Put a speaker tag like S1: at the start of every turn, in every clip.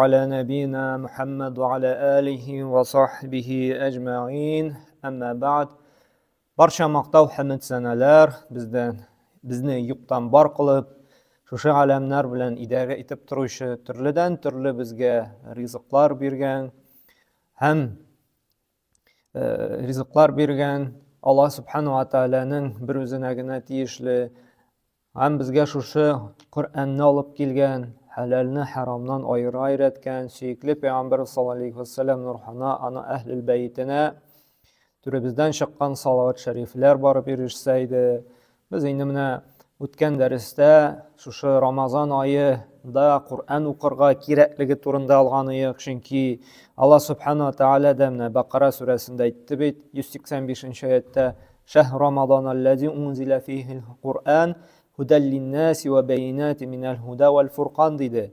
S1: على نبينا محمد وعلى آله وصحبه أجمعين أما بعد. Барча мактау хәмд сәнәләр бездән безне юктан бар кылып, шушы галәмнәр белән идарә итеп торучы, төрледән төрле безгә ризыклар биргән һәм ризыклар биргән Аллаһ Субхану ва Тааляның бер үзенә генә тиешле һәм безгә шушы Коръәнне алып килгән, хәләлне хәрамнан аера өйрәткән сөекле пәйгамбәр саллаллаһу алейхи вәсәлләм нурхана, аны әһлел бәйтенә түребездән чыккан салават шәрифләр барып ирешсә иде. Без инде менә үткән дәрестә шушы Рамазан аенда Коръән укырга кирәклеге турында алган идек, чөнки Аллаһ Субхану ва Тааля да менә Бакара сүрәсендә әйтте бит, 185 нче аятта: Шәһр Рамадан аллази унзила фихил Куръан һудәл линнаси ва бәйинати минәл һуда вәл фуркан диде.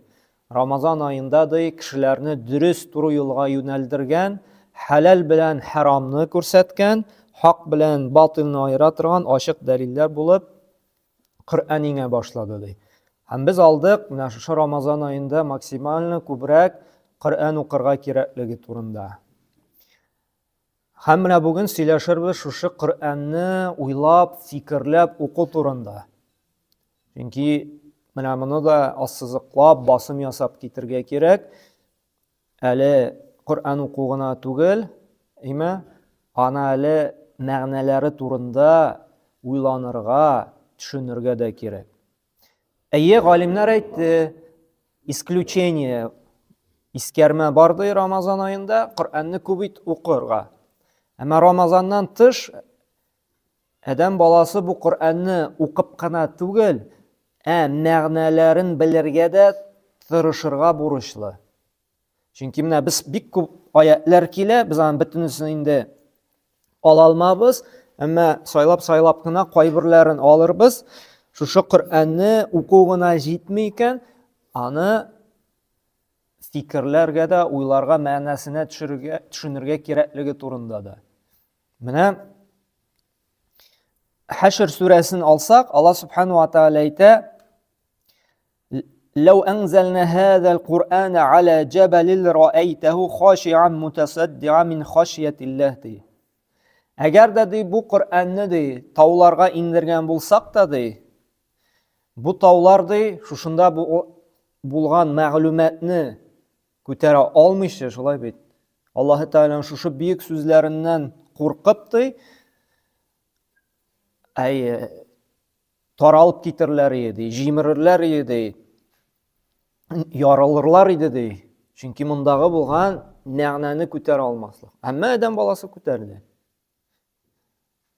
S1: Рамазан аенда ди кешеләрне дөрес туры юлга юнәлдергән, хәләл белән хәрамны күрсәткән, хак белән батылны аера торган ачык дәлилләр булып Коръән иңә башлады ди. Һәм без алдык менә шушы Рамазан аенда максимально күбрәк Коръән укырга кирәклеге турында. Һәм менә бүген сөйләшербез шушы Коръәнне уйлап, фикерләп уку турында. Чөнки менә моны да ассызыклап, басым ясап китергә кирәк. Әле Коръән уку гына түгел, әйме, аны әле мәгънәләре турында уйланырга, төшенергә дә кирәк. Әйе, галимнәр әйтте, исключение, искәрмә бар ди Рамазан аенда Коръәнне күп ит укырга. Әмма Рамазаннан тыш адәм баласы бу Коръәнне укып кына түгел, ә мәгънәләрен белергә дә тырышырга бурычлы. Чөнки менә без бик күп аятлар килә, без аның бөтенесен инде ала алмабыз, әмма сайлап-сайлап кына кайберләрен алырбыз. Шушы Коръәнне уку гына җитми икән, аны фикерләргә дә, уйларга, мәгънәсенә төшерергә, төшенергә кирәклеге турында да. Менә Хәшр сүрәсен алсак, Аллаһ субхану ва тааля әйтә: Ләү әнзәлнә һәзәл Куръәнә аля җәбәлил раәйтәһу хашиан мутасаддиа мин хашиятилләһ ди. Әгәр дә ди бу Коръәнне ди тауларга иңдергән булсак та ди, бу таулар ди шушында бу булган мәгълүматны күтәрә алмыйча, шулай бит. Аллаһы Тәгаләнең шушы бөек сүзләреннән куркып ди, әй таралып китерләр иде ди, җимерерләр иде ди, ярылырлар иде ди. Чөнки мондагы булган мәгънәне күтәрә алмаслык. Әмма адәм баласы күтәрде.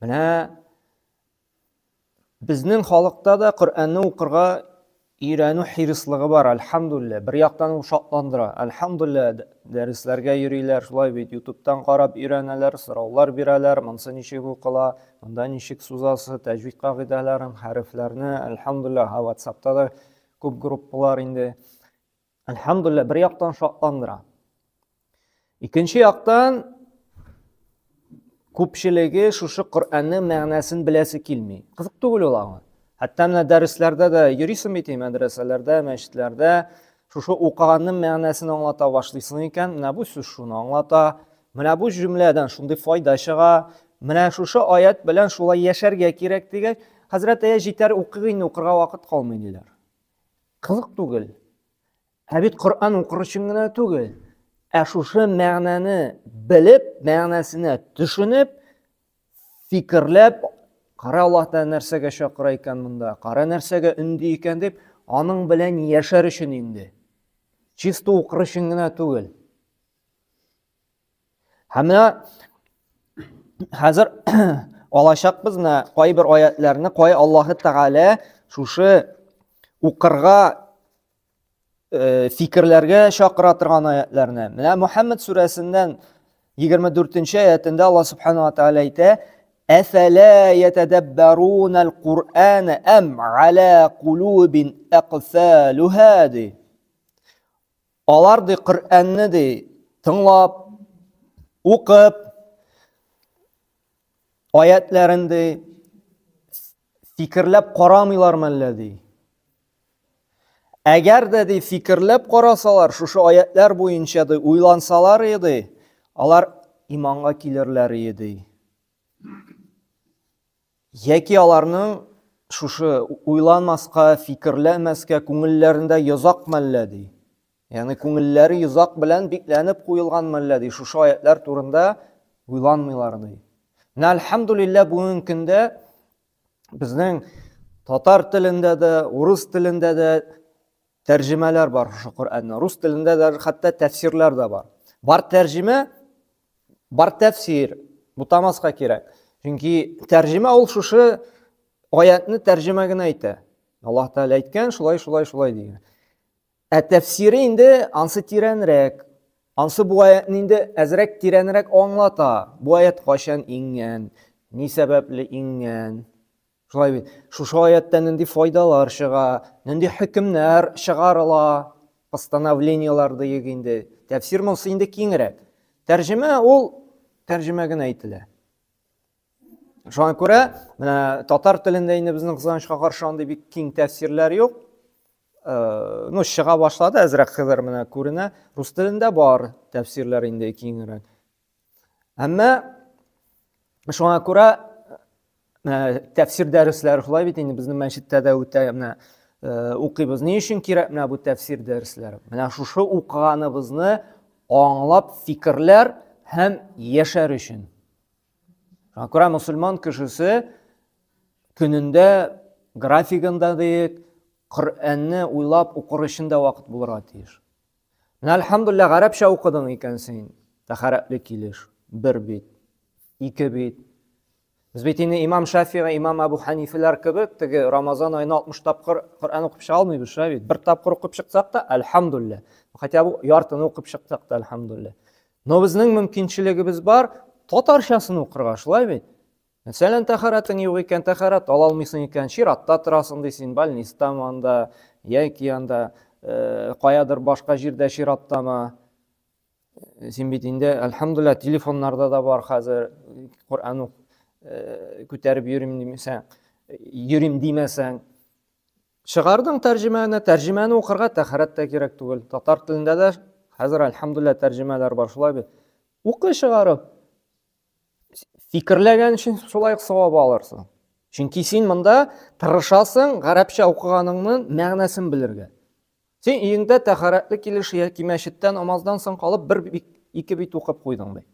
S1: Менә безнең халыкта да Коръәнне укырга Өйрәнү хирыслыгы бар, әлхәмдүлилләһ. Бер яктан ул шатландыра. Әлхәмдүлилләһ, дәресләргә йөриләр, шулай бит, ютубтан карап өйрәнәләр, сораулар бирәләр, монсы ничек укыла, монда ничек сузасы, тәҗвид кагыйдәләрен, хәрефләрне, әлхәмдүлилләһ, ватсапта да күп группалар инде. Әлхәмдүлилләһ, бер яктан шатландыра. Икенче яктан күпчелеге шушы Коръәннең мәгънәсен беләсе килми. Кызык түгел ул аңа. Хәтта менә дәресләрдә дә йөрисең бит, мәдрәсәләрдә, мәчетләрдә шушы укыганның мәгънәсен аңлата башлыйсың икән, менә бу сүз шуны аңлата, менә бу җөмләдән шундый файда чыга, менә шушы аят белән шулай яшәргә кирәк дигәч, хәзрәт әйә җитәр укыйк инде, укырга вакыт калмый диләр. Кызык түгел. Ә бит Коръән укыр өчен генә түгел, ә шушы мәгънәне белеп, мәгънәсенә төшенеп, фикерләп, кара Аллаһ Тәгалә нәрсәгә чакыра икән монда, кара нәрсәгә өнди икән дип, аның белән яшәр өчен инде. Чисто укыр өчен генә түгел. Һәм менә хәзер алачакбыз менә кайбер аятларны, кай Аллаһ Тәгалә шушы укырга э, фикерләргә чакыра торган аятларны. Менә Мухаммад сүрәсеннән 24 аятында Аллаһ Субхану ва Тааля әйтә: "Әфәлә ятадаббарунал Куръана ам аля кулубин акфалуха" ди. Алар ди Коръәнне ди тыңлап, укып, аятларын ди фикерләп карамыйлар мәллә ди. Әгәр дә ди фикерләп карасалар, шушы аятлар буенча ди уйлансалар иде, алар иманга килерләр иде. Яки аларның шушы уйланмаска, фикерләмәскә күңелләрендә йозак мәллә ди. Ягъни күңелләре йозак белән бикләнеп куелган мәллә ди. Шушы аятлар турында уйланмыйлар ди. Менә әлхәмдулилләһ бүгенге көндә безнең татар телендә дә, урыс телендә дә тәрҗемәләр бар шушы Коръәнне. Рус телендә дә хәтта тәфсирләр дә бар. Бар тәрҗемә, бар тәфсир. Бутамаска кирәк. Чөнки тәрҗемә ул шушы аятны тәрҗемә генә әйтә. Аллаһ Тәгалә әйткән, шулай, шулай, шулай дигән. Ә тәфсире инде ансы тирәнрәк. Ансы бу аятны инде әзрәк тирәнрәк аңлата. Бу аят кайчан иңгән, ни сәбәпле иңгән. Шулай бит. Шушы аяттан нинди файдалар чыга, нинди хөкемнәр чыгарыла, постановлениеләр диек инде. Тәфсир монсы инде киңрәк. Тәрҗемә ул тәрҗемә генә әйтелә. Шуңа күрә менә татар телендә инде безнең кызганычка каршы андый бик киң тәфсирләр юк. Э, ну, чыга башлады, әзрәк хәзер менә күренә. Рус телендә бар тәфсирләр инде киңрәк. Әмма шуңа күрә менә тәфсир дәресләре шулай бит инде безнең мәчеттә дә үтә, менә э, укыйбыз. Ни өчен кирәк менә бу тәфсир дәресләре? Менә шушы укыганыбызны аңлап фикерләр һәм яшәр өчен. Шуңа күрә мөселман кешесе көнендә графигында диек, Коръәнне уйлап укыр өчен дә вакыт булырга тиеш. Менә әлхәмдулилла гарәпчә укыдың икән син, тәһарәтле килеш, бер бит, ике бит. Без бит инде имам Шафига, имам Абу Ханифеләр кебек теге Рамазан аена 60 тапкыр Коръән укып чыга алмыйбыз, шулай бит. Бер тапкыр укып чыксак та, әлхәмдулилла. Хотя бы яртыны укып чыксак та, әлхәмдулилла. Но безнең мөмкинчелегебез бар татарчасын укырга, шулай бит? Мәсәлән, тәһарәтең юк икән, тәһарәт ала алмыйсың икән, чиратта торасың ди син, больництамы анда, яки анда э, каядыр башка җирдә чираттамы. Син бит инде, әлхәмдулилла, телефоннарда да бар хәзер Коръән э, күтәреп йөрим димәсәң, йөрим димәсәң. Чыгардың тәрҗемәне, тәрҗемәне укырга тәһарәт тә кирәк түгел. Татар телендә дә хәзер әлхәмдулилла тәрҗемәләр бар, шулай бит. Укы чыгарып. Фикерләгән өчен шулай ук савап алырсың. Чөнки син монда тырышасың гарәпчә укыганыңның мәгънәсен белергә. Син өеңдә тәһарәтле килеш яки мәчеттә намаздан соң калып бер ике бит укып куйдың ди.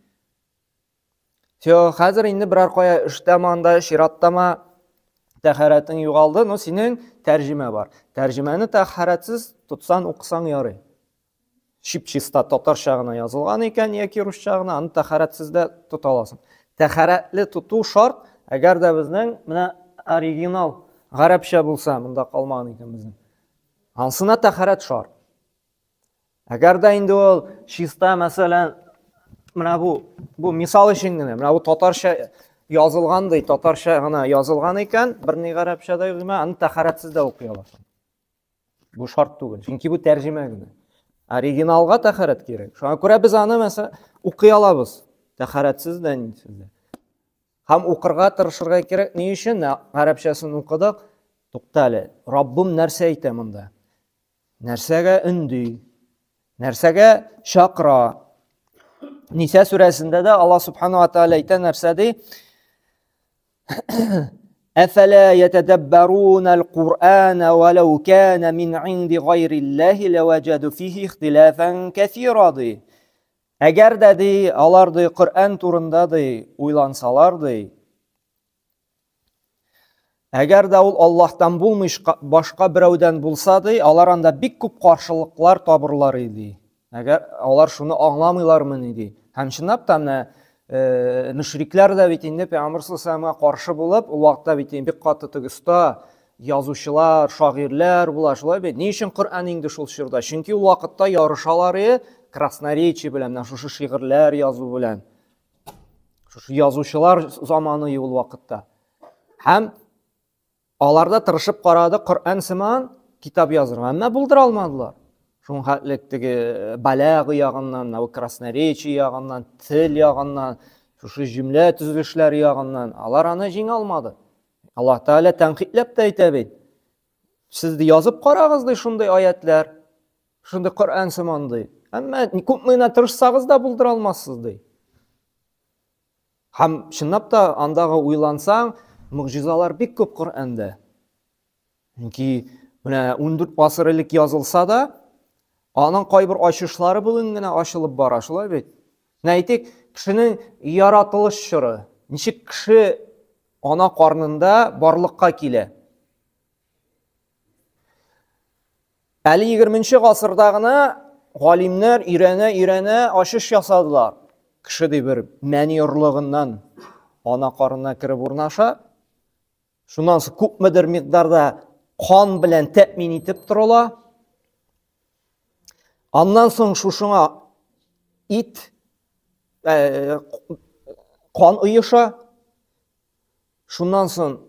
S1: Все, хәзер инде берәр кая эштәме анда, чираттамы, тәһарәтең югалды, но синең тәрҗемә бар. Тәрҗемәне тәһарәтсез тотсаң, укысаң ярый. Чип-чиста татарча гына язылган икән яки русча гына, аны тәһарәтсез дә тота аласың. Тәһарәтле тоту шарт, әгәр дә безнең менә оригинал гарәпчә булса, монда калмаган икән безнең. Ансына тәһарәт шарт. Әгәр дә инде ул чиста, мәсәлән, менә бу, бу мисал өчен генә, менә бу татарча язылган ди, татарча гына язылган икән, берни гарәпчә дә юк, аны тәһарәтсез дә укый аласың. Бу шарт түгел, чөнки бу тәрҗемә генә. Оригиналга тәһарәт кирәк. Шуңа күрә без аны мәсәлән укый алабыз. Тәһарәтсез дә, нисез дә. Һәм укырга тырышырга кирәк. Ни өчен? Гарәпчәсен укыдык. Тукта әле, Раббым нәрсә әйтә монда? Нәрсәгә өнди? Нәрсәгә чакыра? Ниса сүрәсендә дә Аллаһ субхану ва тааля әйтә нәрсә ди? Әфәлә ятадаббарун аль-Кур'ана ва лау кана мин инди гайриллаһи лаваҗаду фихи ихтилафан кәсира ди. Әгәр дә ди, алар ди Коръән турында ди уйлансалар ди, Әгәр дә ул Аллаһтан булмый башка берәүдән булса ди, алар анда бик күп каршылыклар табырлар иде. Әгәр алар шуны аңламыйлармыни ди. Һәм чынлап та менә э, мөшрикләр дә бит инде Пәйгамбер саллаллаху каршы булып, ул вакытта бит инде бик каты теге оста язучылар, шагыйрьләр була, шулай бит. Ни өчен Коръән инде шул чорда? Чөнки ул вакытта ярышалар иде красноречие белән, менә шушы шигырьләр язу белән. Шушы язучылар заманы ул вакытта. Һәм алар да тырышып карады Коръән сыман китап язырга, әмма булдыра алмадылар. Шуның хәтлек теге э, балагы ягыннан, менә красноречие ягыннан, тел ягыннан, шушы җөмлә төзелешләре ягыннан алар аны җиңә алмады. Аллаһ Тәгалә тәнкыйтьләп тә әйтә бит. Сез ди язып карагыз ди шундый аятлар, шундый Коръән сыман ди. Әмма күпме генә тырышсагыз да булдыра алмассыз ди. Һәм чынлап та андагы уйлансаң, могҗизалар бик күп Коръәндә. Чөнки менә 14 гасыр элек язылса да, аның кайбер ачышлары бүген генә ачылып бара, шулай бит? Менә әйтик, кешенең яратылыш чоры, ничек кеше ана карнында барлыкка килә. Әле 20 гасырда гына галимнәр өйрәнә-өйрәнә ачыш ясадылар. Кеше ди бер мәни орлыгыннан ана карынына кереп урнаша. Шуннан соң күпмедер микъдарда кан белән тәэмин итеп торыла. Аннан соң шушыңа ит, э, кан оеша. Шуннан соң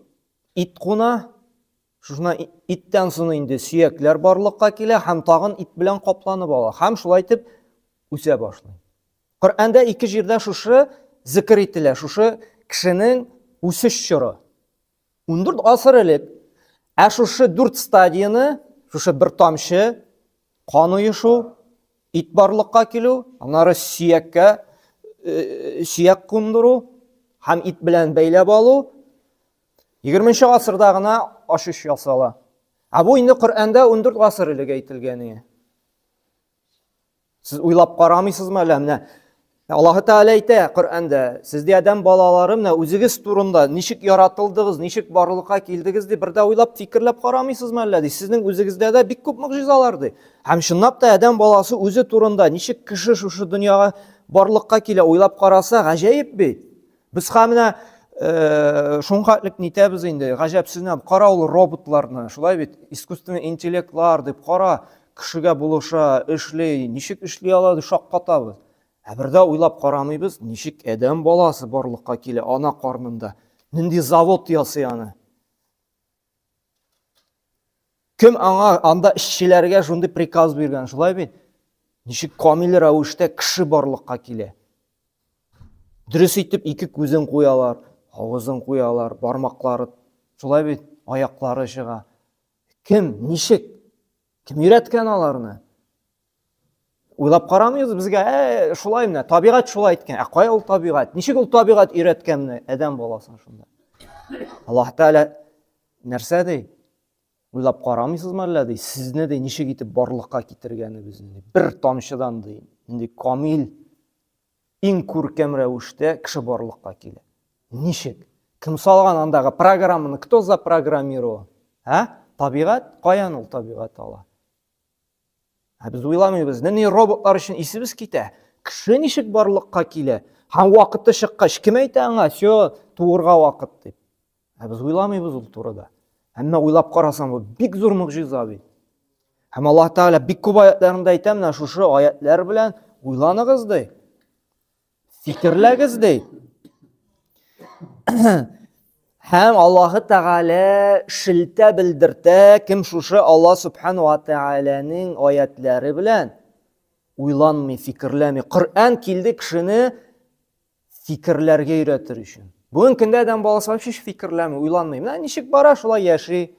S1: ит куна. Шушына иттән соң инде сөякләр барлыкка килә һәм тагын ит белән капланып ала. Һәм шулай итеп үсә башлый. Коръәндә ике җирдә шушы зикр ителә, шушы кешенең үсеш чоры. 14 гасыр элек. Ә шушы дүрт стадияне, шушы бер тамчы кан оешу, ит барлыкка килү, аннары сөяккә э, сөяк кундыру һәм ит белән бәйләп алу 20 гасырда гына ачыш ясала. Ә бу инде Коръәндә 14 гасыр элек әйтелгән. Сез уйлап карамыйсызмы әллә менә Аллаһы Тәгалә әйтә Коръәндә, сез ди адәм балалары менә үзегез турында ничек яратылдыгыз, ничек барлыкка килдегез дип бер дә уйлап, фикерләп карамыйсызмы әллә ди. Сезнең үзегездә дә бик күп могҗизалар ди. Һәм чынлап та адәм баласы үзе турында ничек кеше шушы дөньяга барлыкка килә, уйлап караса, гаҗәеп бит. Без ха менә э, шуңхатлык нитәбез инде, гаҗәпсенәм, кара ул роботларны, шулай бит, искусственный интеллектлар дип кара, кешегә булыша, эшли, ничек эшли ала дип шаккатабыз. Ә бер дә уйлап карамыйбыз, ничек адәм баласы барлыкка килә ана карнында, нинди завод ясый аны. Кем аңа анда эшчеләргә шундый приказ биргән, шулай бит? Ничек камил рәвештә кеше барлыкка килә? Дөрес итеп ике күзен куялар, авызын куялар, бармаклары, шулай бит, аяклары чыга. Кем, ничек? Кем өйрәткән аларны? Уйлап карамыйбыз безгә, ә, шулай менә, табигать шулай әйткән. Ә кая ул табигать? Ничек ул табигать өйрәткән менә адәм баласын шунда? Аллаһ Тәгалә нәрсә ди? Уйлап карамыйсызмы әллә ди? Сезне ди ничек итеп барлыкка китергәнебезне ди. Бер тамчыдан ди, нинди камил, иң күркәм рәвештә кеше барлыкка килә. Ничек? Кем салган андагы программаны? Кто запрограммировал? Ә? Табигать? Каян ул табигать ала? Ә без уйламыйбыз. Нинди роботлар өчен исебез китә. Кеше ничек барлыкка килә? Һәм вакыты чыккач, кем әйтә аңа, все, туырга вакыт дип. Ә без уйламыйбыз ул турыда. Әмма уйлап карасаң, бу бик зур могҗиза бит. Һәм Аллаһ Тәгалә бик күп аятларында әйтә, менә шушы аятлар белән уйланыгыз ди. Фикерләгез ди. Һәм Аллаһы Тәгалә шелтә белдертә, кем шушы Аллаһ Субхану ва Тәгаләнең аятлары белән уйланмый, фикерләми. Коръән килде кешене фикерләргә өйрәтер өчен. Бүген көндә адәм баласы вообще фикерләми, уйланмый. Менә ничек бара, шулай яши.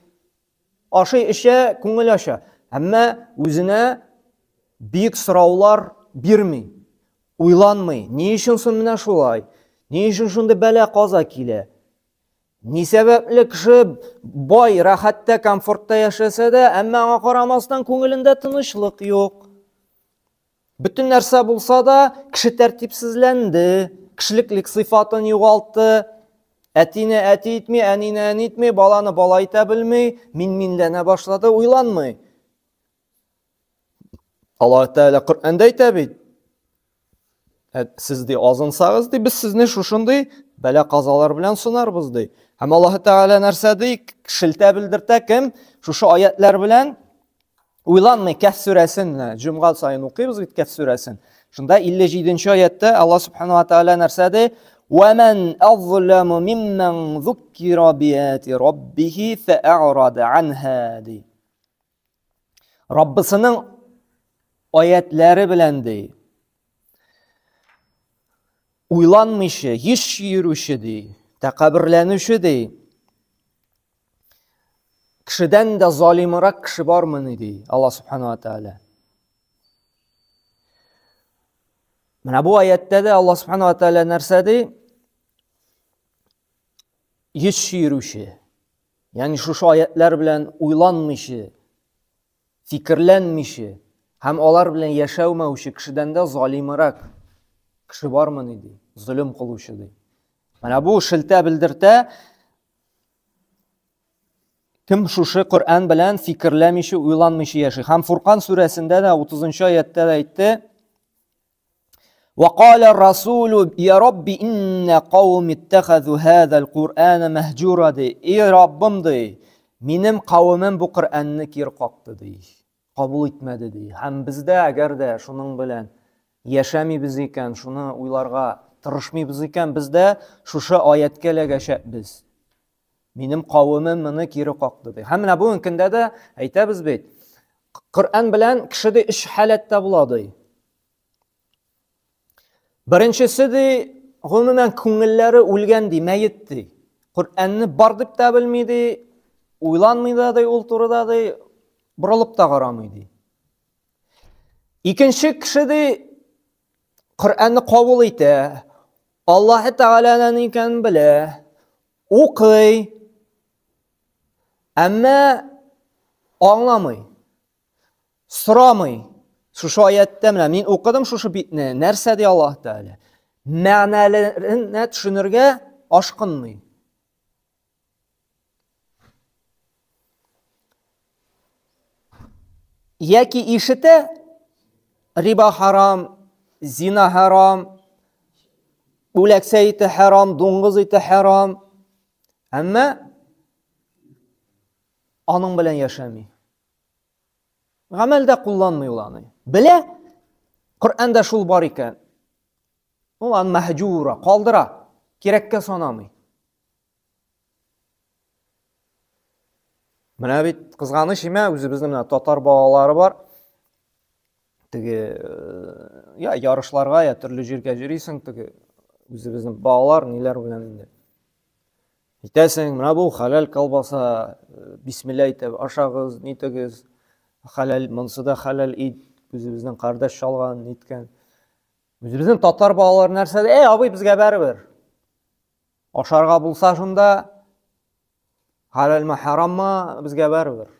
S1: Ашый, эчә, күңел ача. Әмма үзенә бик сораулар бирми. Уйланмый, ни өчен соң менә шулай? Ни өчен шундый бәла каза килә? Ни сәбәпле кеше бай, рәхәттә, комфортта яшәсә дә, әмма аңа карамастан күңелендә тынычлык юк. Бөтен нәрсә булса да, кеше тәртипсезләнде, кешелеклек сыйфатын югалтты. Әтине әти итми, әнине әни итми, баланы бала итә белми, мин-минләнә башлады, уйланмый. Аллаһ Тәгалә Коръәндә әйтә бит. Ә сез ди азынсагыз ди, без сезне шушындый бәла-казалар белән сынарбыз ди. Һәм Аллаһ Тәгалә нәрсә ди? Шелтә белдертә кем? Шушы аятлар белән уйланмый Кәһф сүрәсен, җомга саен укыйбыз бит Кәһф сүрәсен. Шунда 57 нче аяттә Аллаһ Субхану ва Тәгалә нәрсә ди? Ва ман азламу мимман зуккира биати раббихи фа'арада анха ди. Раббысының аятләре белән ди. Уйланмыйча, еш йөрүче ди, тәкәбберләнүче ди. Кешедән дә залимырак кеше бармыни, ди Аллаһ Субхану ва Тааля. Менә бу аяттә дә Аллаһ Субхану ва Тааля нәрсә ди? Йөз чөерүче. Ягъни шушы аятлар белән уйланмыйча, фикерләнмичә һәм алар белән яшәүмәүче кешедән дә залимырак кеше бармыни ди, золым кылучы ди. Менә бу шелтә белдертә, Кем шушы Коръән белән фикерләмичә, уйланмыйча яши. Һәм Фуркан сүрәсендә дә 30 аяттә дә әйтте. وقال الرسول يا رب إن قوم اتخذوا هذا القرآن مهجورا ди. Эй Раббым ди, минем кавемем бу Коръәнне кире какты ди. Кабул итмәде ди. Һәм бездә әгәр дә шуның белән яшәмибез икән, шуны уйларга тырышмыйбыз икән, бездә шушы аяткә эләгәчәкбез. Минем кавемем моны кире какты ди. Һәм менә бүгенге көндә дә әйтәбез бит. Коръән белән кеше ди өч халәттә була ди. Беренчесе ди, гомумән күңелләре үлгән ди, мәет ди. Коръәнне бар дип тә белми ди, уйланмый да ди ул турыда ди, борылып та карамый ди. Икенче кеше ди, Коръәнне кабул итә, Аллаһы Тәгаләнең икәнен белә, укый, әмма аңламый, сорамый. Шушы аяттә менә мин укыдым шушы битне, нәрсә ди Аллаһ Тәгалә? Мәгънәләренә төшенергә ашкынмый. Яки ишетә, риба харам, зина харам, үләксә ите харам, дуңгыз ите харам. Әмма аның белән яшәми. Гамәлдә кулланмый ул аны. Белә, Коръәндә шул бар икән. Ул аны мәһҗура, калдыра, кирәккә санамый. Менә бит кызганыч имә, үзебезнең менә татар балалары бар. Теге э, я ярышларга, я төрле җиргә йөрисең, теге үзебезнең балалар ниләр белән инде. Әйтәсең, менә бу хәләл колбаса, э, бисмилла әйтеп ашагыз, нитегез, хәләл, монысы да хәләл ит, үзебезнең кардәш чалган, ниткән. Үзебезнең татар балалары нәрсә? Эй, абый, безгә барыбер. Ашарга булса шунда, хәләлме, хараммы, безгә барыбер.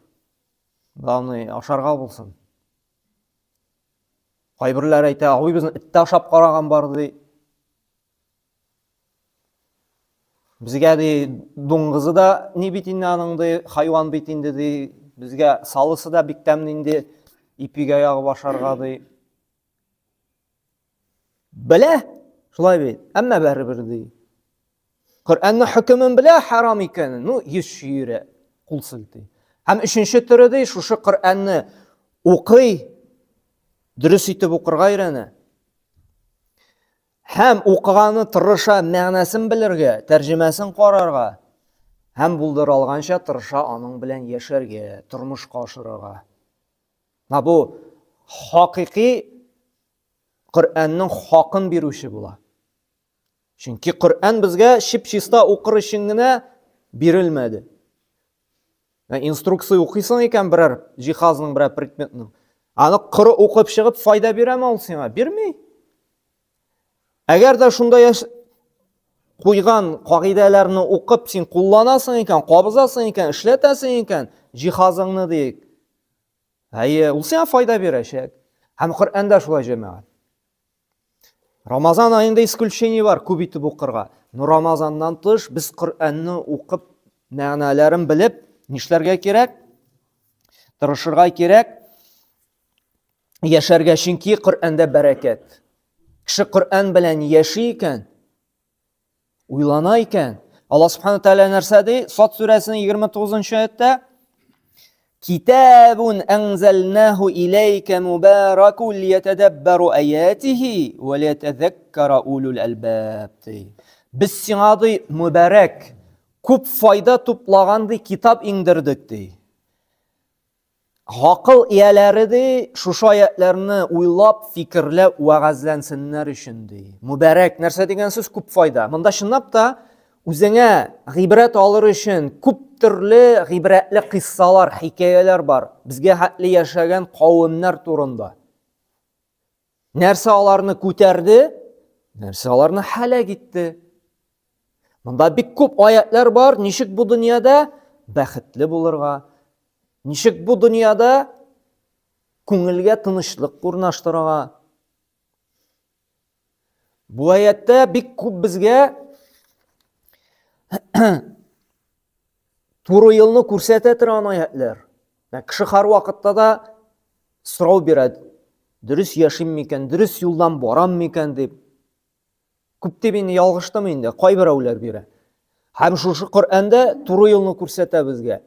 S1: Главный, ашарга булсын. Кайберләр әйтә, абый безне эт тә ашап караган бар ди. Безгә ди дуңгызы да ни бит инде аның ди, хайван бит инде ди. Безгә салысы да бик тәмле инде, ипигә ягып ашарга ди. Белә, шулай бит. Әмма бәрібір ди. Коръәннең хөкемен белә, харам икәнен. Ну, йөз чөерә, кул селти. Һәм өченче төре ди, шушы Коръәнне укый, дөрес итеп укырга өйрәнә. Һәм укыганы тырыша мәгънәсен белергә, тәрҗемәсен карарга һәм булдыра алганча тырыша аның белән яшәргә, тормышка ашырырга. Менә бу хакыйкый Коръәннең хакын бирүче була. Чөнки Коръән безгә чип-чиста укыр өчен генә бирелмәде. Ә инструкция укыйсың икән берәр җиһазның, берәр предметның. Аны коры укып чыгып файда бирәме ул сиңа? Бирми. Әгәр дә шунда яш куйган кагыйдәләрне укып син кулланасың икән, кабызасың икән, эшләтәсең икән, җиһазыңны диек. Әйе, ул сиңа файда бирәчәк. Һәм Коръәндә шулай җәмәгать. Рамазан аенда исключение бар, күп итеп укырга. Но Рамазаннан тыш без Коръәнне укып, мәгънәләрен белеп, нишләргә кирәк? Тырышырга кирәк. Яшәргә, чөнки Коръәндә бәрәкәт. Кеше Коръән белән яши икән, Уйлана икән. Аллаһ Субхану Тәгалә нәрсә ди? Сат сүрәсенең 29 аятта Китабун анзалнаху илейка мубаракун лиятадаббару аятихи ва лиятазаккара улул албаб ди. Без сиңа ди мубарак, күп файда туплаган ди китап иңдердек ди. Гакыл ияләре ди, шушы аятларны уйлап, фикерләп вәгазьләнсеннәр өчен ди. Мөбарәк нәрсә дигән сүз күп файда. Монда чынлап та үзеңә гыйбрәт алыр өчен күп төрле гыйбрәтле кыйссалар, хикәяләр бар. Безгә хәтле яшәгән кавемнәр турында. Нәрсә аларны күтәрде, нәрсә аларны һәлак итте. Монда бик күп аятлар бар, ничек бу дөньяда бәхетле булырга, ничек бу дөньяда күңелгә тынычлык урнаштырырга. Бу аятта бик күп безгә туры юлны күрсәтә торган аятлар. Кеше һәрвакытта да сорау бирә, дөрес яшим микән, дөрес юлдан барам микән дип. Күп дип инде ялгыштым инде, кайберәүләр бирә. Һәм шушы Коръәндә туры юлны күрсәтә безгә.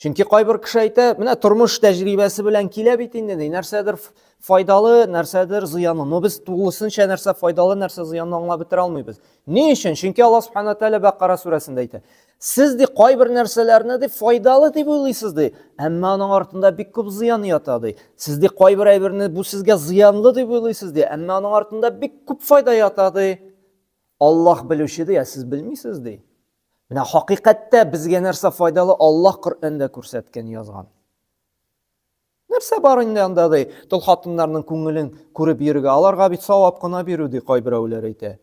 S1: Чөнки кайбер кеше әйтә, менә тормыш тәҗрибәсе белән килә бит инде, ди, нәрсәдер файдалы, нәрсәдер зыянлы. Но без тулысынча нәрсә файдалы, нәрсә зыянлы аңлап бетерә алмыйбыз. Ни өчен? Чөнки Аллаһ Субхану Тәгалә Бәкара сүрәсендә әйтә. Сез ди кайбер нәрсәләрне ди файдалы дип уйлыйсыз ди, әмма аның артында бик күп зыян ята ди. Сез ди кайбер әйберне бу сезгә зыянлы дип уйлыйсыз ди, әмма аның артында бик күп файда ята ди. Аллаһ белүче ди, ә сез белмисез ди. Менә хакыйкатьтә безгә нәрсә файдалы, Аллаһ Коръәндә күрсәткән, язган. Нәрсә бар инде анда ди, тол хатыннарның күңелен күреп йөрергә, аларга бит савап кына бирү ди кайберәүләр әйтә.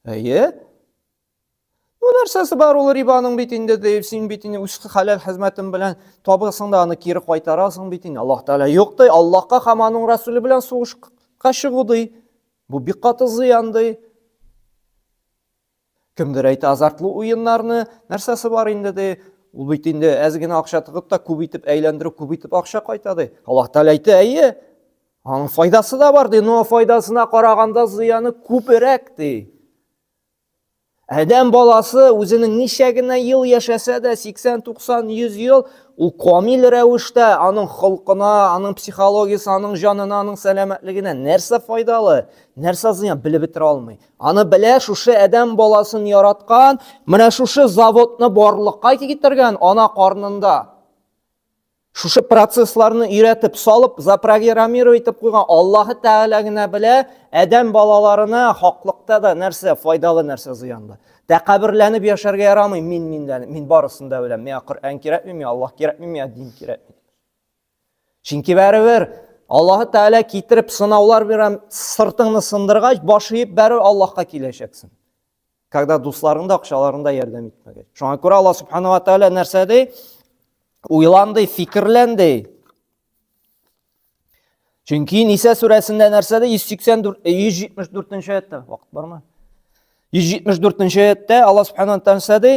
S1: Әйе. Ну нәрсәсе бар ул рибаның бит инде ди, син бит инде үз хәләл хезмәтең белән табасың да аны кире кайтарасың бит инде. Аллаһ Тәгалә юк ди, Аллаһка һәм аның Расуле белән сугышка чыгу ди. Бу бик каты зыян ди. Кемдер әйтә, азартлы уеннарны нәрсәсе бар инде ди. Ул бит инде әз генә акча тыгып та күп итеп әйләндереп, күп итеп акча кайта ди. Аллаһ Тәгалә әйтә, әйе, аның файдасы да бар ди, но файдасына караганда зыяны күбрәк ди. Адәм баласы үзенең ничә генә ел яшәсә дә, 80, 90, 100 ел, ул камил рәвештә аның холкына, аның психологиясе, аның җанына, аның сәламәтлегенә нәрсә файдалы, нәрсә зыян белеп бетерә алмый. Аны белә шушы адәм баласын яраткан, менә шушы заводны барлыкка китергән ана карнында. Шушы процессларны өйрәтеп, салып, запрограммировать итеп куйган Аллаһы Тәгалә генә белә, адәм балаларына хаклыкта да нәрсә файдалы, нәрсә зыянлы. Тәкәбберләнеп яшәргә ярамый, мин минләнеп, мин барысын да беләм. Миңа Коръән кирәкми, миңа Аллаһ кирәкми, миңа дин кирәкми. Чөнки бәребер Аллаһы Тәгалә китереп сынаулар бирәм, сыртыңны сындыргач, баш иеп бәребер Аллаһка киләчәксең. Когда дусларың да, акчаларың да ярдәм итмәгәч. Шуңа күрә Аллаһ Субхану ва Тәгалә нәрсә ди? Уйлан ди, фикерлән ди. Чөнки Ниса сүрәсендә нәрсә ди? 184 174 аятта. Вакыт бармы? 174 аятта Аллаһ Субхану ва Тәгалә нәрсә ди?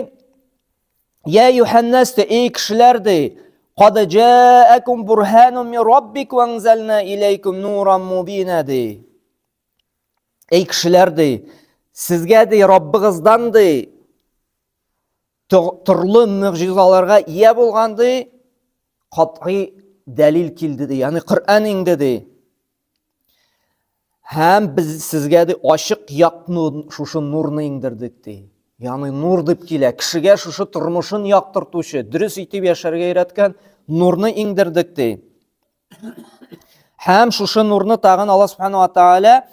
S1: Я юханнас, эй кешеләр ди, Кад җаакум бурханун мин раббик ва анзална иләйкум нуран мубина ди. Эй кешеләр ди, сезгә ди Раббыгыздан ди төрле мөгъҗизаларга ия булган ди, катгый дәлил килде ди, ягъни Коръән иңде ди. Һәм без сезгә ди ачык якны шушы нурны иңдердек ди. Ягъни нур дип килә. Кешегә шушы тормышын яктыртучы, дөрес итеп яшәргә өйрәткән нурны иңдердек ди. Һәм шушы нурны тагын Аллаһ субхану ва тааля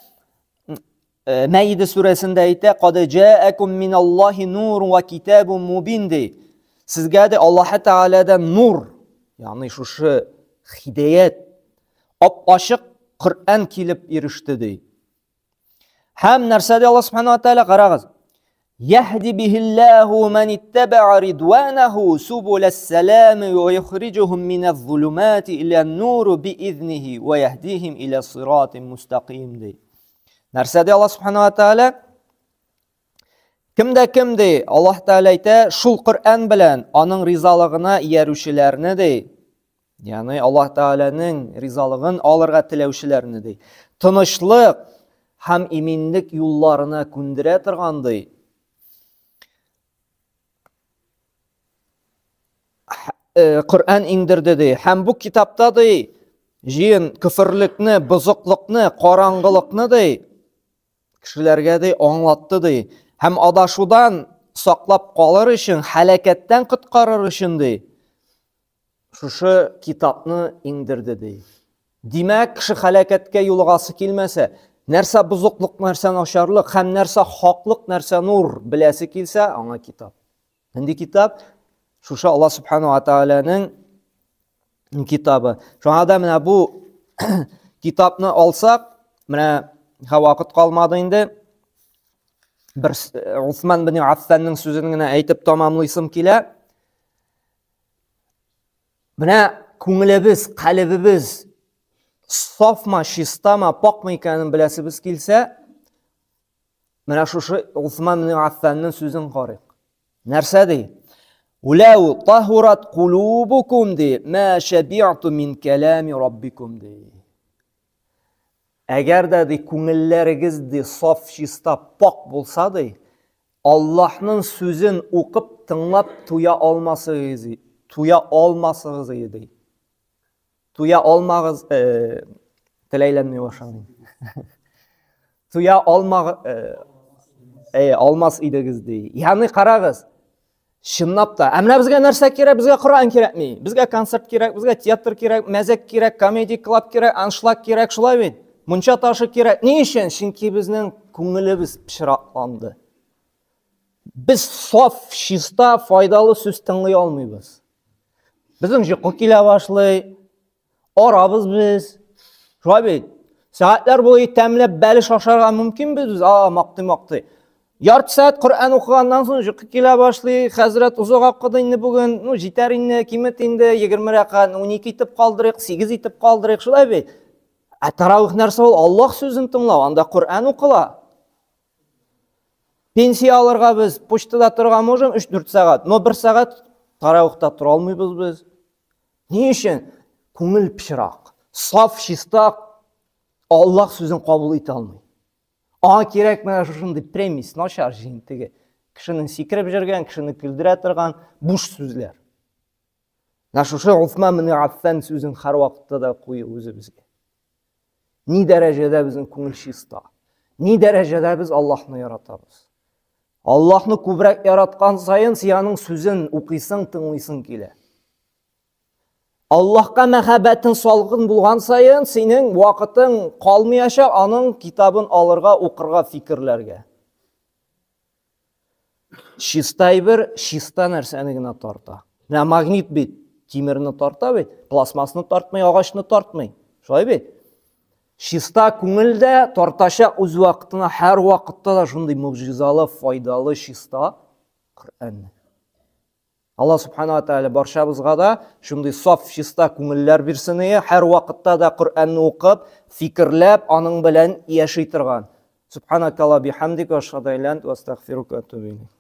S1: Мәиде сүрәсендә әйтә, «Кад җаакум миналлаһи нурун ва китабун мубин» ди. Сезгә дә Аллаһ Тәгаләдән нур, ягъни шушы хидәят, ап-ачык Коръән килеп иреште ди. Һәм нәрсә ди Аллаһ Субхану ва Тәгалә? Карагыз. Яһди бихиллаху ман иттабаа ридванаху субулас салам ва юхриҗухум миназ-зулумати иля-нур биизнихи ва яһдихим иля сиратин мустаким ди. Нәрсә ди Аллаһ Субхану ва Тәгалә? Кем дә кем ди, Аллаһ Тәгалә әйтә, шул Коръән белән аның ризалыгына иярүчеләрне ди, ягъни Аллаһ Тәгаләнең ризалыгын алырга теләүчеләрне ди, тынычлык һәм иминлек юлларына күндерә торган ди. Коръән иңдерде ди. Һәм бу китапта ди, җыен көферлекне, бозыклыкны, караңгылыкны ди, кешеләргә ди аңлатты ди. Һәм адашудан саклап калыр өчен, һәлакәттән коткарыр өчен ди, шушы китапны иңдерде ди. Димәк, кеше һәлакәткә юлыгасы килмәсә, Нәрсә бозыклык, нәрсә начарлык һәм нәрсә хаклык, нәрсә нур беләсе килсә, аңа китап. Нинди китап? Шушы Алла субхану ва тааляның китабы. Шуңа да менә бу китапны алсак, менә вакыт калмады инде. Бер Усман бин Аффанның сүзен генә әйтеп тамамлыйсым килә. Менә күңелебез, калебебез сафма, чистама, пакмы икәнен беләсебез килсә, менә шушы Усман бин Аффанның сүзен карыйк. Нәрсә ди? Улау таһурат кулубукум ди, ма шаби'ту мин калами раббикум ди. Әгәр дә ди күңелләрегез ди саф, чиста, пак булса ди, Аллаһның сүзен укып, тыңлап туя алмасыгыз, туя алмасыгыз ди. Туя алмагыз, э, тел әйләнми башлады. Туя алмаг, э, э, алмас идегез ди. Ягъни карагыз, чынлап та. Ә менә безгә нәрсә кирәк? Безгә Коръән кирәкми. Безгә концерт кирәк, безгә театр кирәк, мәзәк кирәк, комедий клуб кирәк, аншлаг кирәк, шулай бит? Мунча ташы кирәк. Ни өчен? Чөнки безнең күңелебез пычракланды. Без саф, чиста, файдалы сүз тыңлый алмыйбыз. Безнең йокы килә башлый. Арабыз без. Шулай бит. Сәгатьләр буе тәмләп бәлеш ашарга мөмкин без. А, мактый-мактый. Ярты сәгать Коръән укыганнан соң йокы килә башлый. Хәзрәт озак укыды инде бүген. Ну, җитәр инде, кимет инде. 20 рәкәгать 12 итеп калдырыйк, 8 итеп калдырыйк. Шулай бит. Ә таравих нәрсә ул? Аллаһ сүзен тыңлау. Анда Коръән укыла. Пенсия алырга без почтада торырга можем 3-4 сәгать, но бер сәгать таравихта тора алмыйбыз без. Ни өчен? Күңел пычрак, саф, чиста Аллаһ сүзен кабул итә алмый. Аңа кирәк менә шушындый премис, начар җыентыгы. Кешенең сикереп йөргән, кешене көлдерә торган буш сүзләр. Менә шушы Усман бин Аффан сүзен һәрвакытта да кую үзебезгә. Ни дәрәҗәдә безнең күңел чиста? Ни дәрәҗәдә без Аллаһны яратабыз? Аллаһны күбрәк яраткан саен син аның сүзен укыйсың, тыңлыйсың килә. Аллаһка мәхәббәтең салкын булган саен синең вакытың калмаячак аның китабын алырга, укырга, фикерләргә. Чиста әйбер чиста нәрсәне генә тарта. Менә магнит бит тимерне тарта бит, пластмассны тартмый, агачны тартмый. Шулай бит? Чиста күңел дә тартачак үз вакытына һәр вакытта да шундый могҗизалы, файдалы чиста Коръәнне. Алла субхана ва тааля барчабызга да шундый саф, чиста күңелләр бирсен ие, һәр вакытта да Коръәнне укып, фикерләп, аның белән яши торган. Субханакалла бихамдика, ашһаду ан ла илаһа илля анта, астагфирука ва атубу илейк.